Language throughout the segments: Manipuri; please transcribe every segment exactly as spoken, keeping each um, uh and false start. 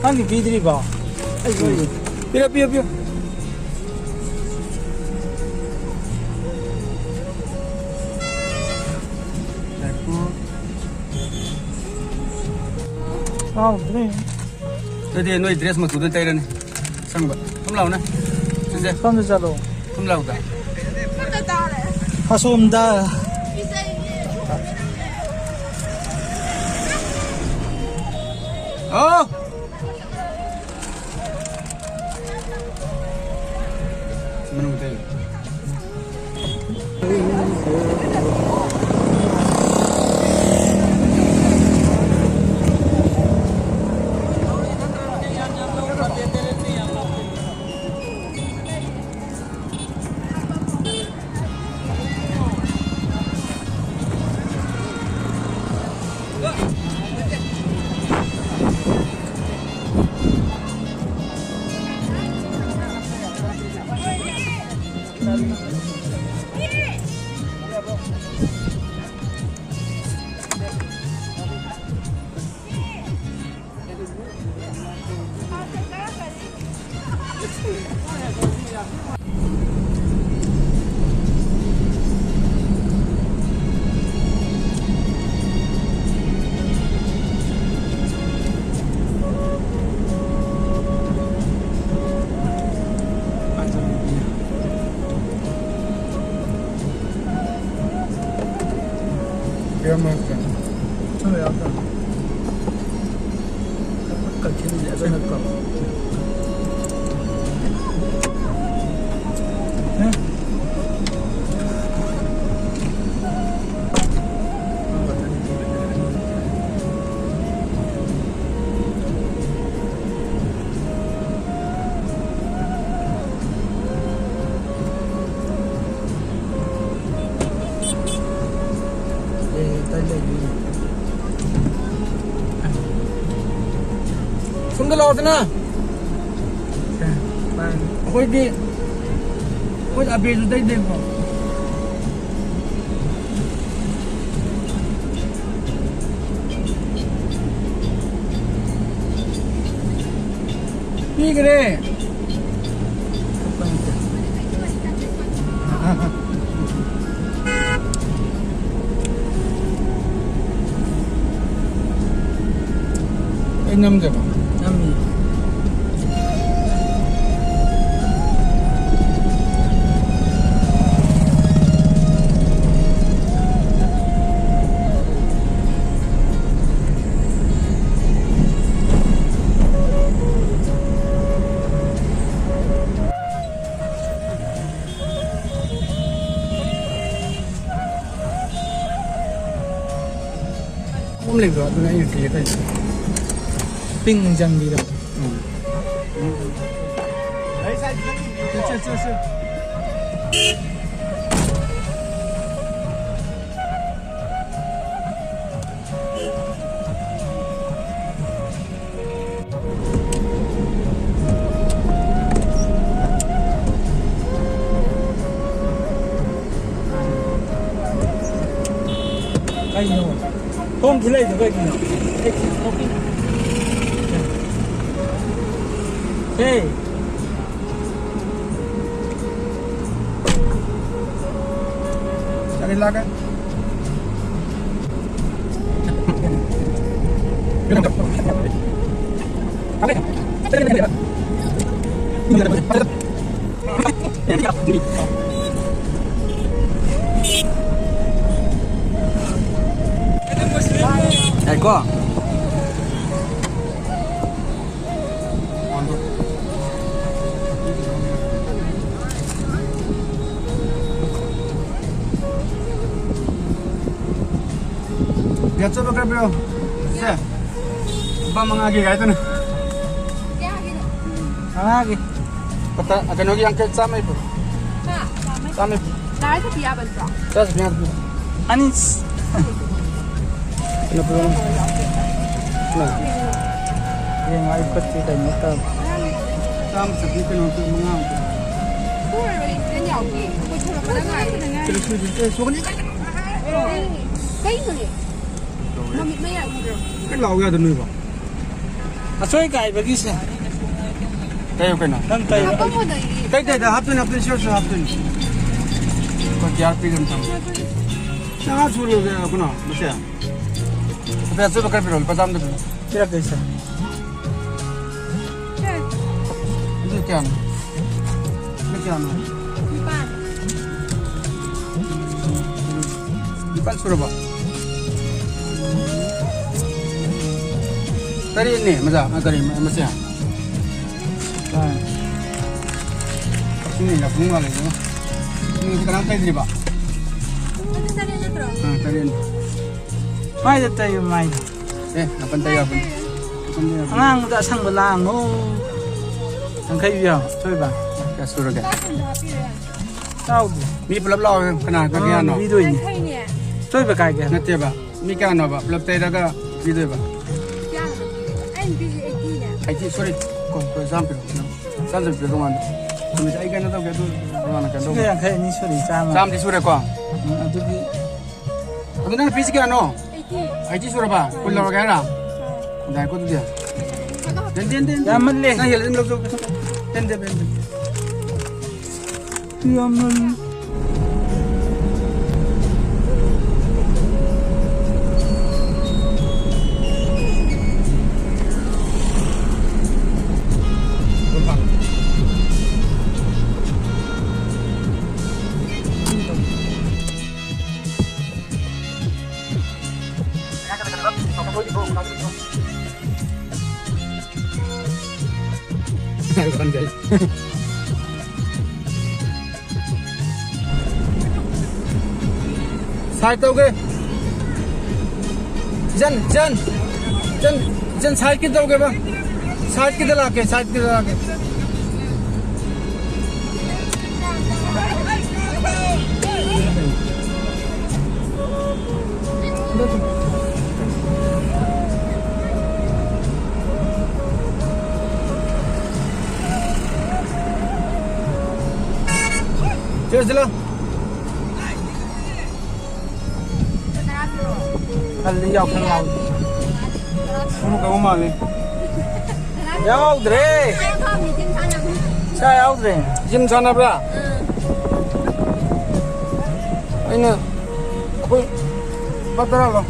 ꯅꯪꯗꯤ ꯄꯤꯗ꯭ꯔꯤꯕꯣ? ꯑꯩ ꯁꯣꯏꯔꯦ꯫ ꯄꯤꯔꯣ, ꯄꯤꯔꯣ, ꯄꯤꯔꯣ꯫ ꯉꯥꯏꯈꯣ꯫ ꯀꯥꯎꯗ꯭ꯔꯦ꯫ ꯑꯗꯨꯗꯤ ꯅꯣꯏ dress ꯃꯆꯨꯗꯣ ꯇꯩꯔꯅꯤ꯫ ꯑꯁꯪꯕ꯫ ꯁꯨꯝ ꯂꯥꯎꯅꯦ꯫ ꯁꯤꯁꯦ꯫ ꯁꯣꯝꯗ ꯆꯠꯂꯣ꯫ ꯁꯨꯝ ꯂꯥꯎꯗ꯫ ꯑꯁꯣꯝꯗ꯫ ꯍꯥꯎ꯫ ꯃꯅꯨꯡꯗ꯫ ꯁꯣꯝꯗ ꯂꯥꯛꯑꯣꯗꯅ꯫ ꯑꯩꯈꯣꯏꯗꯤ, ꯑꯩꯈꯣꯏꯗꯤ ꯑꯕꯦꯔꯁꯨ ꯇꯩꯗꯦꯀꯣ꯫ ꯄꯤꯈ꯭ꯔꯦ꯫ ꯑꯩ ꯅꯝꯗꯦꯕ꯫ ꯅꯝꯃꯤ꯫ ꯑꯍꯨꯝ ꯂꯩꯕ꯭ꯔꯣ? ꯑꯗꯨꯅ ꯑꯩꯅ ꯊꯤꯒꯦ ꯇꯧꯔꯤꯁꯦ꯫ ꯄꯤꯡ ꯆꯪꯕꯤꯗꯣ꯫ ꯎꯝ꯫ ꯁꯦ, ꯁꯦ, ꯁꯦ, ꯁꯦ꯫ ꯀꯩꯅꯣ? ꯊꯣꯡ ꯊꯤꯜꯂꯛꯏꯗꯣ ꯀꯩꯒꯤꯅꯣ? ꯍꯦ꯫ ꯆꯠꯂꯤ ꯂꯥꯛꯀꯦ꯫ ꯉꯥꯏꯈꯣ꯫ ꯌꯥꯆꯠꯄ ꯈꯔ ꯄꯤꯔꯛꯑꯣ꯫ ꯁꯦ, ꯂꯨꯄꯥ ꯃꯉꯥꯒꯤ ꯀꯥꯏꯗꯅꯣ꯫ ꯀꯌꯥꯒꯤꯅꯣ? ꯃꯉꯥꯒꯤ꯫ ꯂꯨꯄꯥ ꯇꯔꯥ, ꯀꯩꯅꯣꯒꯤ ꯌꯥꯡꯈꯩ, ꯆꯥꯝꯃ ꯄꯤꯔꯣ꯫ ꯍꯥ? ꯆꯥꯝꯃ ꯄꯤꯔꯣ꯫ ꯂꯥꯏꯗ ꯄꯤ ꯌꯥꯕ ꯅꯠꯇ꯭ꯔꯣ? ꯆꯥꯁꯤ, ꯄꯤ ꯌꯥꯕ ꯅꯠꯇ꯭ꯔꯣ? ꯑꯅꯤ꯫ ꯀꯩꯅꯣ ꯄꯤꯔꯛꯑꯣꯅꯦ꯫ ꯅ꯫ ꯌꯦꯡꯉꯣ, ꯑꯩ ꯈꯨꯠꯁꯤ ꯀꯩꯅꯣ ꯇꯧ꯫ ꯆꯥꯝꯃ ꯆꯠꯄꯤ ꯀꯩꯅꯣ ꯄꯤꯔꯛꯑꯣ, ꯃꯉꯥ ꯑꯃ ꯄꯤꯔꯛꯑꯣ꯫ ꯍꯣꯏ, ꯍꯣꯏ, ꯀꯩꯅꯣ ꯌꯥꯎꯗꯦ꯫ ꯑꯩꯈꯣꯏ ꯊꯣꯛꯂꯛꯄꯗ ꯉꯥꯏꯔꯤ꯫ ꯀꯩꯅꯣ ꯁꯨꯏ-, ꯑꯦ, ꯁꯣꯛꯀꯅꯤ꯫ ꯀꯩꯅꯣꯅꯦ? ꯃꯃꯤꯠ ꯃꯌꯥ ꯎꯗ꯭ꯔꯣ? ꯀꯩ ꯂꯥꯎ ꯌꯥꯗ ꯅꯣꯏꯕꯣ? ꯑꯁꯣꯏ ꯀꯥꯏꯕꯒꯤꯁꯦ꯫ ꯇꯩꯌꯨ ꯀꯩꯅꯣ꯫ ꯅꯪ ꯇꯩ꯫ ꯍꯥꯄꯝꯃꯣ ꯅꯪꯒꯤ꯫ ꯇꯩ, ꯇꯩ, ꯇꯩ, ꯍꯥꯞꯇꯣꯏꯅꯦ, ꯍꯥꯞꯇꯣꯏꯅꯦ, sure, sure, ꯍꯥꯞꯇꯣꯏꯅꯦ꯫ ꯑꯩꯈꯣꯏ ꯒ꯭ꯌꯥꯁ ꯄꯤꯔꯝ ꯊꯝꯃꯣ꯫ ꯅꯪ ꯁꯨꯔꯒꯦ ꯀꯩꯅꯣ, ꯃꯁꯦ꯫ ꯍꯥꯏꯐꯦꯠ ꯑꯆꯣꯏꯕ ꯈꯔ ꯄꯤꯔꯛꯑꯣ, ꯂꯨꯄꯥ ꯆꯥꯝꯗ ꯄꯤꯔꯛꯑꯣ꯫ ꯄꯤꯔꯛꯀꯦ, ꯁꯦ꯫ ꯑꯗꯨ ꯀꯌꯥꯅꯣ? ꯑꯗꯨ ꯀꯌꯥꯅꯣ? ꯅꯤꯄꯥꯟ꯫ ꯅꯤꯄꯥꯟ ꯁꯨꯔꯕꯣ? ꯇꯔꯦꯠꯅꯦ, ꯃꯆꯥ, ꯑ, ꯀꯔꯤ, ꯃ-, ꯃꯆꯦ? ꯀꯛꯆꯤꯡꯅ ꯍꯦꯟꯅ ꯍꯣꯡ ꯃꯥꯜꯂꯦ, ꯏꯕꯨꯡꯉꯣ꯫ ꯅꯪꯒꯤꯁꯦ ꯀꯅꯥꯝ ꯇꯩꯗ꯭ꯔꯤꯕ? ꯑꯗꯨ ꯇꯔꯦꯠ ꯅꯠꯇ꯭ꯔꯣ? ꯑꯥ, ꯇꯔꯦꯠꯅꯦ꯫ ꯃꯥꯏꯗ ꯇꯩꯌꯨ, ꯃꯥꯏꯗ꯫ ꯑꯦ, ꯅꯥꯀꯟ ꯇꯩ ꯌꯥꯕꯅꯤ꯫ ꯅꯥꯀꯟ ꯇꯩ ꯌꯥꯕꯅꯤ꯫ ꯑꯉꯥꯡꯕꯗ ꯑꯁꯪꯕ ꯂꯥꯡꯉꯣ꯫ ꯌꯥꯡꯈꯩ ꯄꯤꯌꯣ, ꯊꯣꯏꯕ꯫ ꯀꯌꯥ ꯁꯨꯔꯒꯦ? ꯆꯥꯎꯗꯦ꯫ ꯃꯤ ꯄꯨꯂꯞ ꯂꯥꯛꯑꯣ, ꯀꯅꯥ, ꯀꯅꯥ, ꯑꯥ, ꯀꯌꯥꯅꯣ? ꯄꯤꯗꯣꯏꯅꯦ꯫ ꯌꯥꯡꯈꯩꯅꯦ꯫ ꯊꯣꯏꯕ ꯀꯥꯏꯒꯦ? ꯅꯠꯇꯦꯕ, ꯃꯤ ꯀꯌꯥꯅꯣꯕ ꯄꯨꯂꯞ ꯇꯩꯔꯒ ꯄꯤꯗꯣꯏꯕ? ꯀꯌꯥꯅꯣ? ꯑꯩꯅ ꯄꯤꯁꯦ eighty ꯅꯦ꯫ Eighty, sorry, ꯀꯣ, ꯀꯣ, ꯆꯥꯝ ꯄꯤꯔꯛꯑꯣ, ꯆꯥꯝ꯫ ꯆꯥꯝ ꯄꯤꯔꯛꯑꯣ, ꯇꯣꯉꯥꯟꯅ꯫ ꯆꯨꯝꯃꯤꯁꯦ, ꯑꯩ ꯀꯩꯅꯣ ꯇꯧꯒꯦ, ꯑꯗꯨ ꯇꯣꯉꯥꯟꯅ ꯀꯩꯅꯣ ꯇꯧꯒꯦ꯫ ꯁꯤꯒ ꯌꯥꯡꯈꯩ ꯑꯅꯤ ꯁꯨꯔꯦ, ꯆꯥꯝꯃ꯫ ꯆꯥꯝꯃꯗꯤ ꯁꯨꯔꯦꯀꯣ? ꯎꯝ, ꯑꯗꯨꯗꯤ ꯑꯗꯨ ꯅꯪ ꯄꯤꯁꯤ ꯀꯌꯥꯅꯣ? Eighty꯫ Eighty ꯁꯨꯔꯕ? ꯀꯨꯟ ꯂꯧꯔꯒꯦ ꯍꯥꯏꯔꯣ? ꯉꯥꯏꯈꯣ ꯑꯗꯨꯗꯤ꯫ Ten, ten, ten, ten. ꯌꯥꯝꯃꯜꯂꯦ꯫ ꯅꯪ ꯍꯦꯜꯂꯗꯤ ꯑꯗꯨꯝ ꯂꯧꯖꯧ꯫ Ten, ten, ten, ten. ꯌꯥꯝꯃꯜꯂꯦ꯫ Side ꯇꯧꯒꯦ꯫ ꯏꯆꯟ, ꯏꯆꯟ, ꯏꯆꯟ, ꯏꯆꯟ, side ꯀꯤ ꯇꯧꯒꯦꯕ꯫ Side ꯀꯤꯗ ꯂꯥꯛꯀꯦ, side ꯀꯤꯗ ꯂꯥꯛꯀꯦ꯫ Cheers ꯁꯤꯜꯂꯣ꯫ ꯈꯜꯂꯤ ꯌꯥꯎꯁꯪ ꯌꯥꯎ꯫ ꯁꯨꯝ ꯀꯧꯕ ꯃꯥꯜꯂꯤ꯫ ꯌꯥꯎꯗ꯭ꯔꯦ꯫ ꯏꯁꯥ ꯌꯥꯎꯗ꯭ꯔꯦ꯫ ꯖꯤꯝ ꯁꯥꯟꯅꯕ꯭ꯔꯥ? ꯑꯩꯅ ꯑꯩꯈꯣꯏ ꯂꯨꯄꯥ ꯇꯔꯥ ꯂꯧ꯫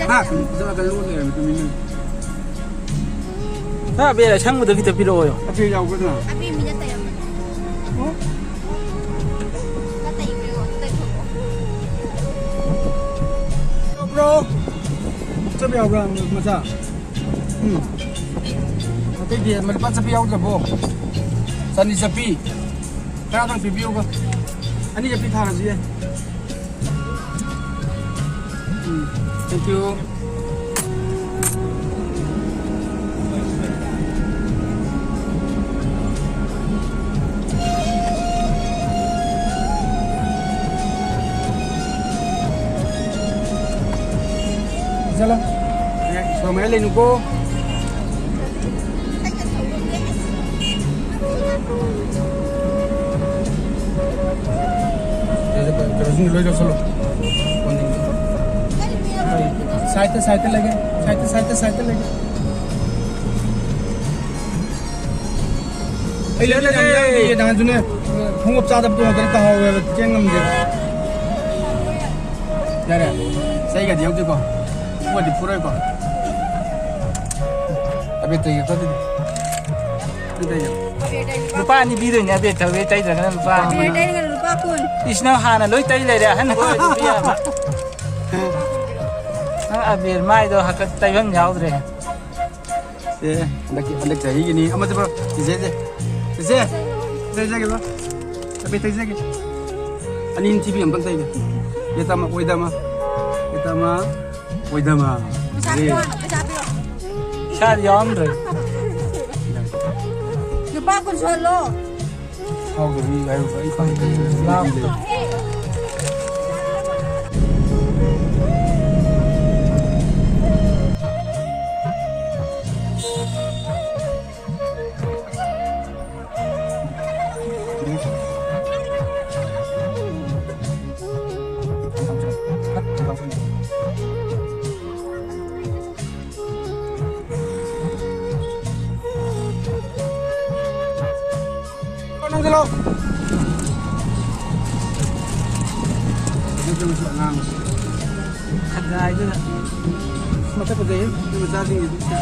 ꯍꯥ? ꯖꯒꯥꯗ ꯂꯣꯠ ꯂꯩꯔꯝꯃꯤ ꯇꯨꯃꯤꯟꯅ꯫ ꯅꯪ ꯑꯕꯦꯔ ꯑꯁꯪꯕꯗꯣ ꯈꯤꯇ ꯄꯤꯔꯛꯑꯣꯌꯣ꯫ ꯑꯕꯦꯔ ꯌꯥꯎꯕ꯭ꯔꯥ? ꯑꯕꯦꯔ ꯃꯤꯅ ꯇꯩꯔꯝꯕꯅꯦ꯫ ꯅꯪ ꯇꯩꯕ꯭ꯔꯣ? ꯇꯩꯊꯣꯛꯑꯣ꯫ ꯌꯥꯎꯕ꯭ꯔꯣ? ꯆꯠꯄ ꯌꯥꯎꯕ꯭ꯔꯥ, ꯃꯆꯥ? ꯎꯝ꯫ ꯑꯇꯩꯗꯤ ꯂꯨꯄꯥ ꯆꯠꯄ ꯌꯥꯎꯗ꯭ꯔꯕꯣ? ꯆꯅꯤ ꯆꯠꯄꯤ꯫ ꯇꯔꯥꯗꯪ ꯄꯤꯕꯤꯌꯨꯕ꯫ ꯑꯅꯤ ꯆꯠꯄꯤ ꯊꯥꯔꯁꯨ ꯌꯥꯏ꯫ ꯎꯝ, thank you꯫ ꯆꯠꯂꯣ꯫ ꯁꯣꯔꯣꯛ ꯃꯌꯥꯏ ꯂꯩꯅꯨꯀꯣ꯫ ꯀꯩꯅꯣꯁꯤꯡꯗꯣ ꯂꯣꯏ ꯂꯧꯁꯜꯂꯣ꯫ ꯁꯥꯏꯠꯇ, ꯁꯥꯏꯠꯇ ꯂꯩꯒꯦ꯫ ꯁꯥꯏꯠꯇ, ꯁꯥꯏꯠꯇ, ꯁꯥꯏꯠꯇ ꯂꯩꯒꯦ꯫ ꯑꯩ ꯂꯝꯕꯤ ꯌꯥꯝ ꯌꯥꯡꯗꯤꯌꯦ, ꯅꯍꯥꯟꯁꯨꯅꯦ, ꯈꯣꯡꯎꯞ ꯆꯥꯗꯕ ꯇꯣꯡꯉꯛꯇꯅ ꯇꯥꯍꯧꯋꯦꯕ, ꯆꯦꯟ ꯉꯝꯗꯦꯕ꯫ ꯌꯥꯔꯦ, ꯆꯩꯒꯗꯤ ꯌꯥꯎꯗꯦꯀꯣ, ꯐꯨꯕꯗꯤ ꯐꯨꯔꯣꯏꯀꯣ꯫ ꯑꯕꯦꯔ ꯇꯩꯒꯦ, ꯇꯩꯒꯦ꯫ ꯂꯨꯄꯥ ꯑꯅꯤ ꯄꯤꯗꯣꯏꯅꯦ ꯑꯕꯦꯔ ꯇꯧꯒꯦ, ꯇꯩꯗ꯭ꯔꯒꯅ ꯂꯨꯄꯥ ꯑꯃ꯫ ꯑꯕꯦꯔ ꯇꯩꯔꯒꯅ ꯂꯨꯄꯥ ꯀꯨꯟ꯫ ꯏꯁ, ꯅꯪ ꯍꯥꯟꯅ ꯂꯣꯏ ꯇꯩ ꯂꯩꯔꯦ, ꯑꯍꯟ ꯑꯣꯏꯔꯗꯤ ꯄꯤ ꯌꯥꯕ꯫ ꯅꯪ ꯑꯕꯦꯔ ꯃꯥꯏꯗꯣ ꯍꯥꯀꯠ ꯇꯩꯐꯝ ꯌꯥꯎꯗ꯭ꯔꯦ꯫ ꯑꯦ, ꯍꯟꯗꯛꯀꯤ, ꯍꯟꯗꯛ ꯆꯍꯤꯒꯤꯅꯤ꯫ ꯑꯃꯁꯦ ꯄꯨꯔꯛꯑꯣ꯫ ꯆꯦꯆꯦꯁꯦ꯫ ꯆꯦꯆꯦ, ꯇꯩꯖꯒꯦ ꯕ꯭ꯔꯣ꯫ ꯑꯕꯦꯔ ꯇꯩꯖꯒꯦ꯫ ꯑꯅꯤ ꯑꯅꯤ ꯊꯤꯕꯤ ꯑꯝꯇꯪ ꯇꯩꯒꯦ꯫ ꯌꯦꯠꯇ ꯑꯃ, ꯑꯣꯏꯗ ꯑꯃ꯫ ꯌꯦꯠꯇ ꯑꯃ꯫ ꯑꯣꯏꯗꯃ꯫ ꯄꯩꯁꯥ ꯄꯤꯔꯛꯑꯣ, ꯄꯩꯁꯥ ꯄꯤꯔꯛꯑꯣ꯫ ꯏꯁꯥꯗꯤ ꯌꯥꯎꯔꯝꯗ꯭ꯔꯦ꯫ ꯂꯨꯄꯥ ꯀꯨꯟ ꯁꯨꯍꯜꯂꯣ꯫ ꯍꯥꯎꯗꯕꯤ ꯍꯥꯏꯔꯨꯕ ꯑꯩ ꯈꯪꯗꯦ꯫ ꯂꯥꯎ꯫ ꯈꯠꯒꯥꯏꯗꯨꯅ ꯃꯁꯛ ꯐꯖꯩ ꯃꯆꯥꯁꯤꯡꯁꯤꯗꯤ꯫